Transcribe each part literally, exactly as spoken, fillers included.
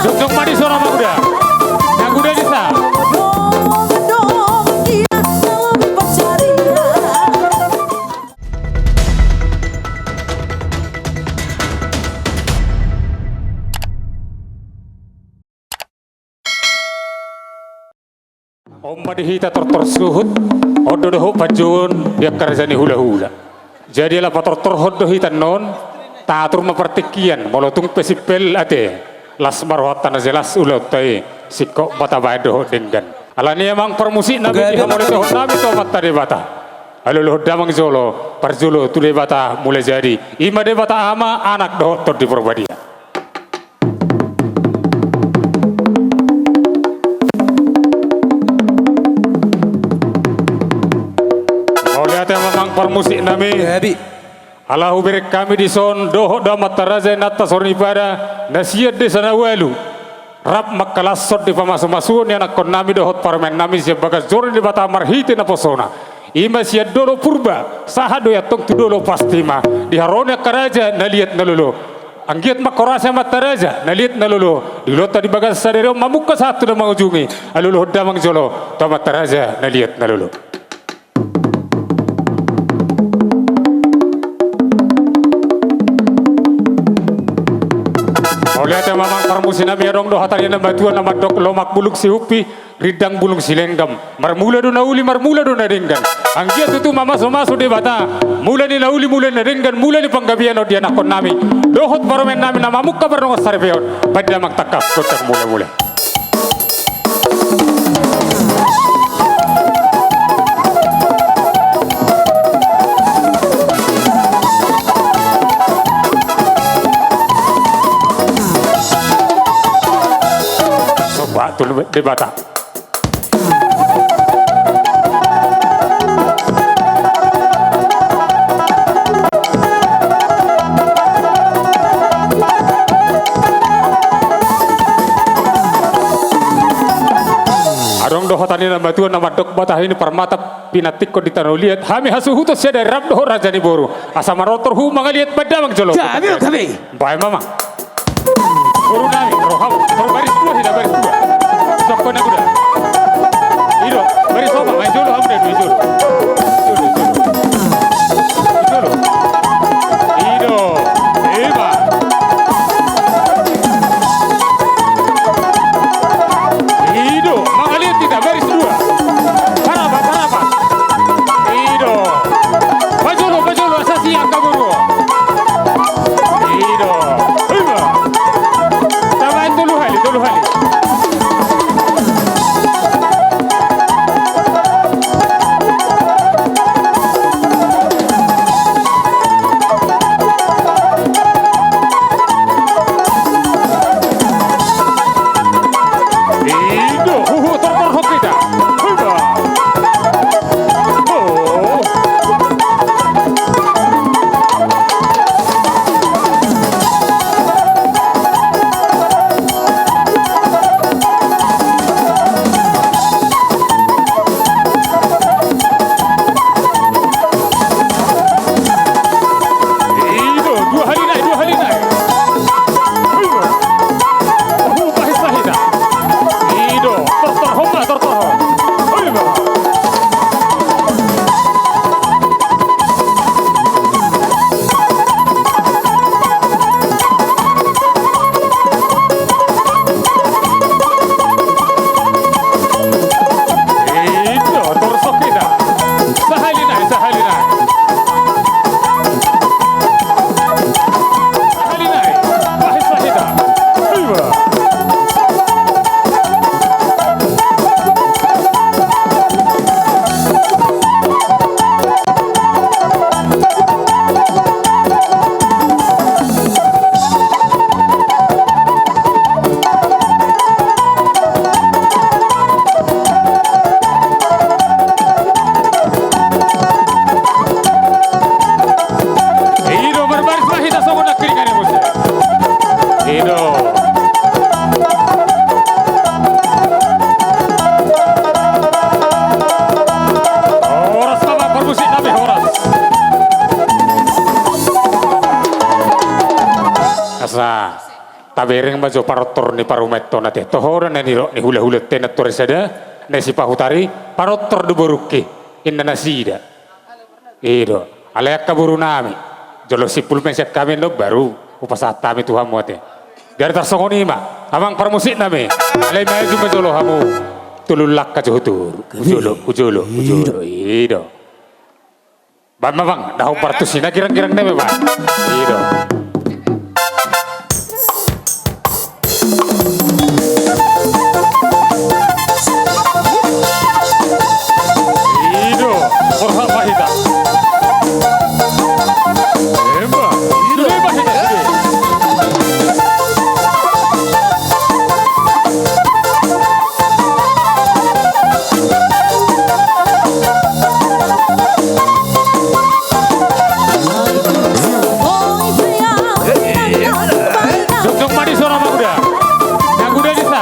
Jongjong ma dison, Amanguda. Amanguda dison. On ma di hita tortor suhut, on do dohot panjouon di angka raja ni hulahula. Jadi ala patortorhon do hita annon, taatur ma partingkian, molo tung pe simpel ate, las ma rohanta na jelas ulaonta i, singkop ma tabaen dohot denggan. Alani i amang parmusiknami, di hamauliatehonnami tu Amanta Debata, alualuhon damang jolo, parjolo tu Debata Mulajadi, i ma Debata Ama, Anak dohot Tondi Porbadia. Mauliate ma amang parmusiknami. Gabe. Ala hubereng hami dison dohot do amanta raja inanta soripada na sian desa na ualu, rap mangkalashon di pamasumasuon ni anakkonnami dohot parumaennami sian bagas joro ni Debata marhite naposona. I ma sian Dolok Purba sahat do i antong tu Dolok Pasti ma, di haroro ni angka raja na liat na lolo. Anggiat mangkorasi amanta raja na liat na lolo di ulaonta di bagasan sadari on, mamungka sahat tu na mangujungi, alualuhon damang jolo tu amanta raja na liat na lolo. Mauliate ma amang parmusiknami, adong do hata ni na matua na mandok, lomak bulung sihumpi, rindang bulung silenggam. Marmula do na uli, marmula do na denggan. Anggiat tutu mamasumasu Debata mula ni na uli, mula ni na denggan, mula ni panggabean on di anakkonnami dohot parumaennami na mamungka mardongan saripeon. Baen damang tangkas gondang mulamula. Somba tu Debata. Adong do hata ni na matua na mandok, mata hini parmata pinantikkon di tano liat, hami hasuhuton sadari rap dohot raja ni boru, asa manortor hu mangaliat, baen damang jolo. Gabe, gabe. Baen ma amang. Boru nami, roham, boru baris dua, hita baris dua. Sokko na kuda. I do, baris opat, main jolo, hamu na dua jolo. Jolo, jolo. Jolo. I do, ima. I do, mangaliat hita, baris dua. Paraba, paraba. I do. Pajolo, pajolo, asa sian angka boru. I do. Ima. Tabaen tolu hali, tolu hali. Abereng ma jo panortor ni parumaenta on ate. Toho do na nidok ni hulahula ate na tuari sada, na sipahutari, panortor do borungki, inna nasida. I do. Alai angka boru nami, jolo simpul ma sian hami do baru hupasahat hami tu hamu ate. Jadi tarsongon i ma, amang parmusik nami. Alai maju ma jolo hamu. Tulun langka jo huturu. Hujolo, hujolo, hujolo. I do. Baen ma bang, dahon partusi na girang-girang nami bang. I do. I do, borhat ma hita. Emma, i do, emma hita, i do. Jongjong ma di son amang uda. Anak uda di sa.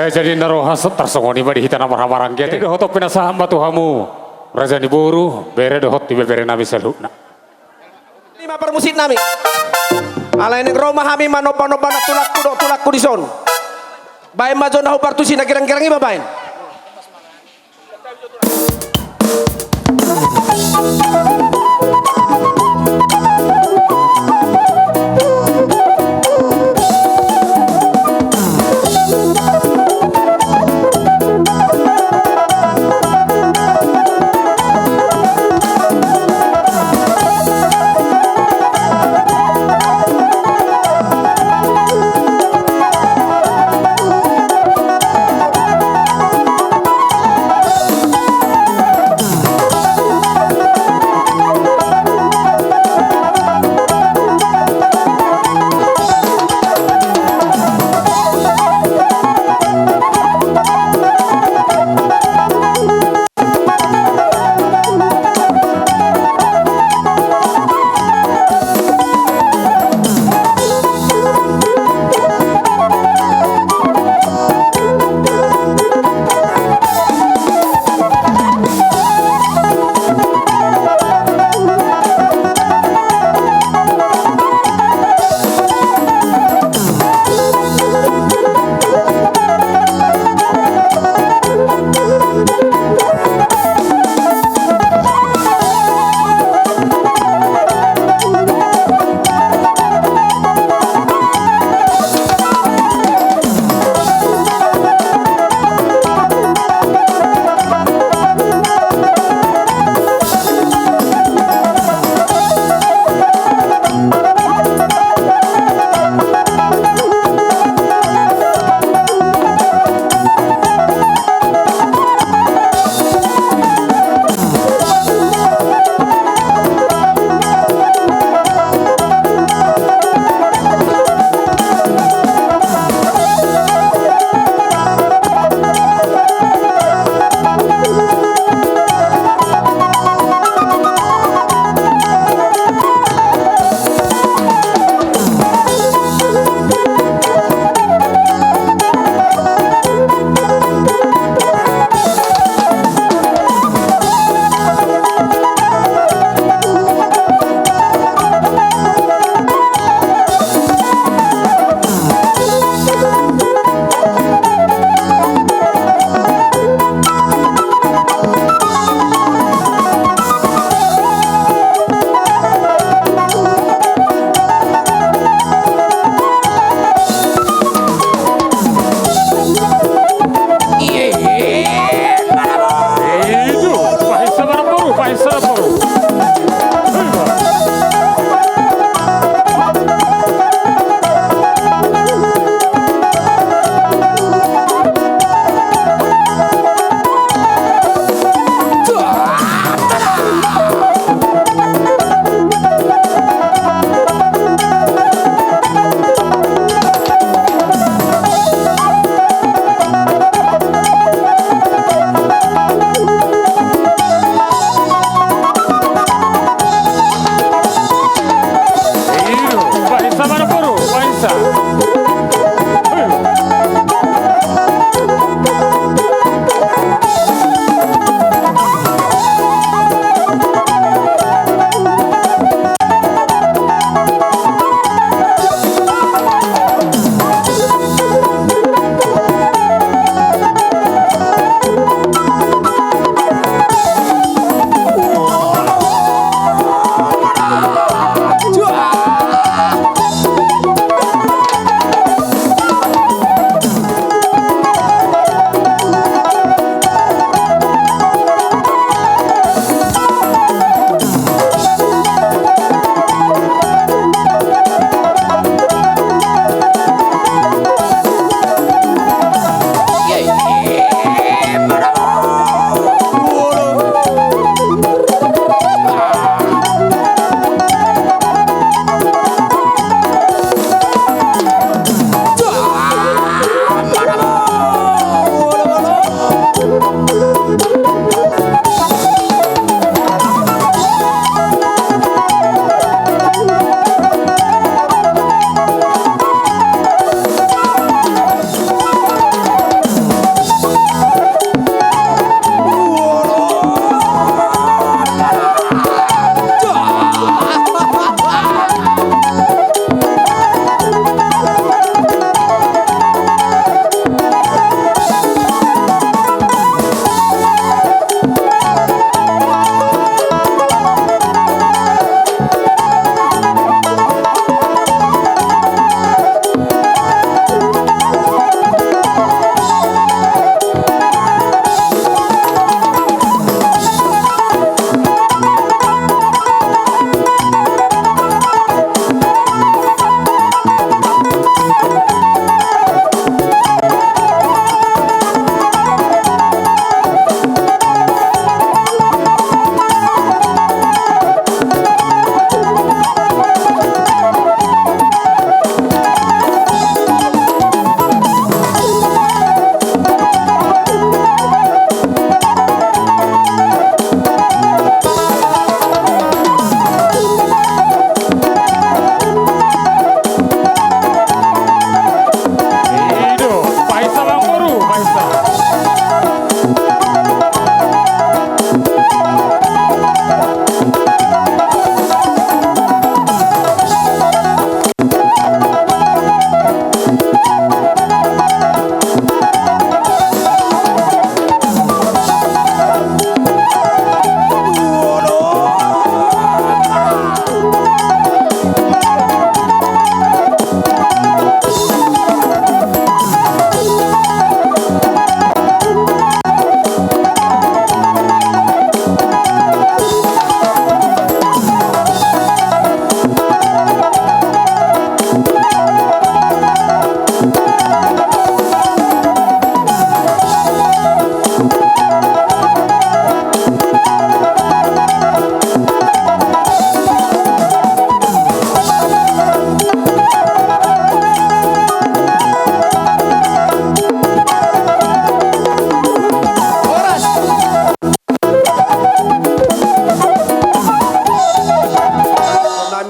Jadi na roha so tarsongon i ma di hita na marhahamaranggi ate. Jadi dohot on pinasahat ma tu hamu raja ni boru, bere dohot ibebere nami saluhutna. Ima parmusik nami. Alai naeng ro ma hami manomba-nomba na tulangku dohot tulangku dison. Baen ma jo na hombar tusi na girang-girang i ma baen.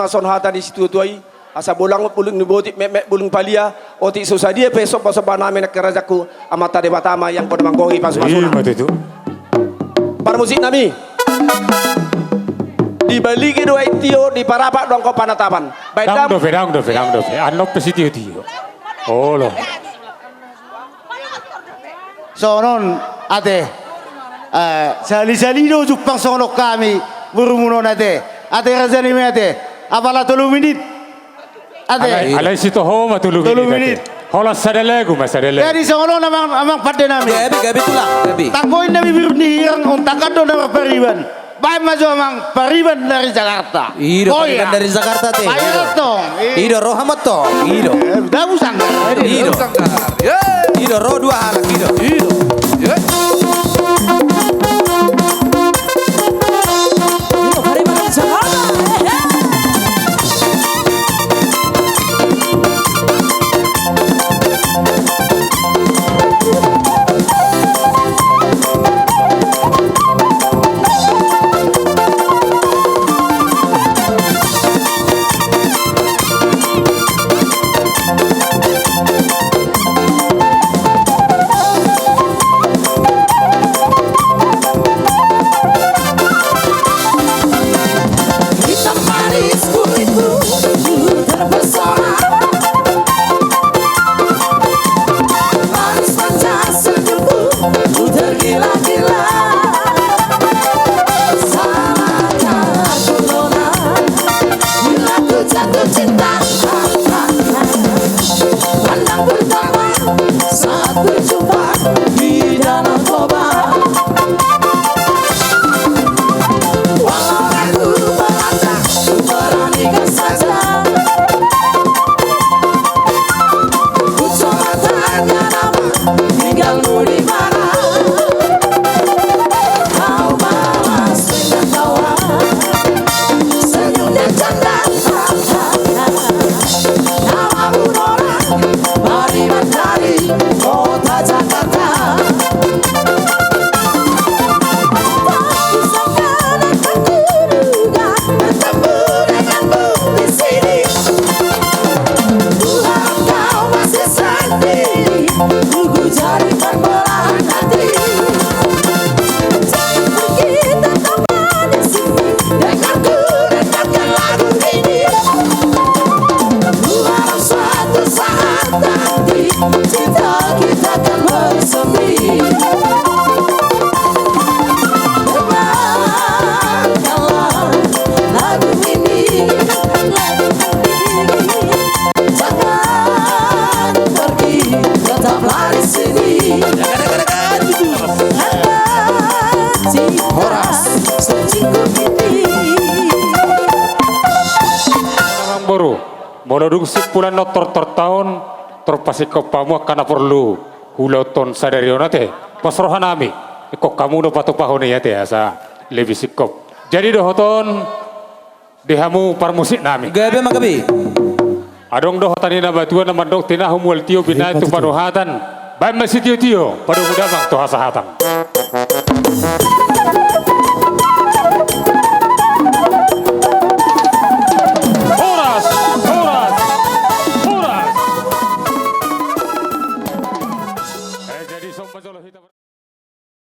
songon hata ni situatua i, asa bolang bulung ni botik, metmet bulung palia, otik so sadia pe sombasomba nami nangkin rajanku, Amanta Debata ma yang poda manggohi pasupasu. Ima tutu. Parmusik nami. Dibaligi do aek tio, diparapak do angka panatapan. Baen dam- dope, dam dope, dam dope. Annon pe sitiotio. Olo. Songon on ate. Eh, sahali-sahali do jumpang songon on hami borumuna on ate. Ate raja nami ate. Apala tolu minit. Ate. Alai, alai sitoho ma tolu minit. Tolu minit. Holan sada lagu ma, sada lagu. Jadi songon on amang, amang pande nami. Gabe, gabe tulang, gabe. Tanggoin nami biru ni hirang, untakan do na marpariban. Baen ma jo amang pariban dari Jakarta. Ido, oh, pariban iya. Dari Jakarta te. Baen tong. Ido, roha ma tong. Ido. Eh, dabu sanggar. Ido. Ido, ro dua halak, ido. Ido. Ido, pariban dari Jakarta. Eh, eh. Hitam manis kulitmu, ku terpesona. Manis manja senyummu, ku tergila-gila. Salahkah aku, nona, bila ku jatuh cinta? Pandang pertama saat berjumpa di Danau Toba. Walau ragu melangkah, ku beranikan saja. Ku coba tanya nama, tinggalmu di mana? Kau balas dengan tawa, senyum dan canda. Nama burora, pariban dari kota Jakarta. Tak kusangka dan tak kuduga bertemu denganmu di sini. Ku harap kau masih sendiri, ku jadi terbelahan hati. Jangan pergi, tetaplah di sini. Dengar ku rendangkan lagu ini. Ku harap suatu saat nanti cinta kita akan bersemi. Dengarkanlah lagu ini. Jangan pergi, tetaplah di sini. Horas. Amangboru, molo dung simpulan on tor, tor taon, tor pasingkop hamu angka na porlu huulaonhon sadari on ate. Pos roha nami, ingkon hamu do patupahon i ate asa lebih singkop. Jadi dohot on, di hamu parmusik nami. Gabe ma gabe. Adong do hata ni na matua na mandok: Tinahu mual tio, binahen tu panuhatan. Baen ma sitiotio, padomu damang tu hasahatan.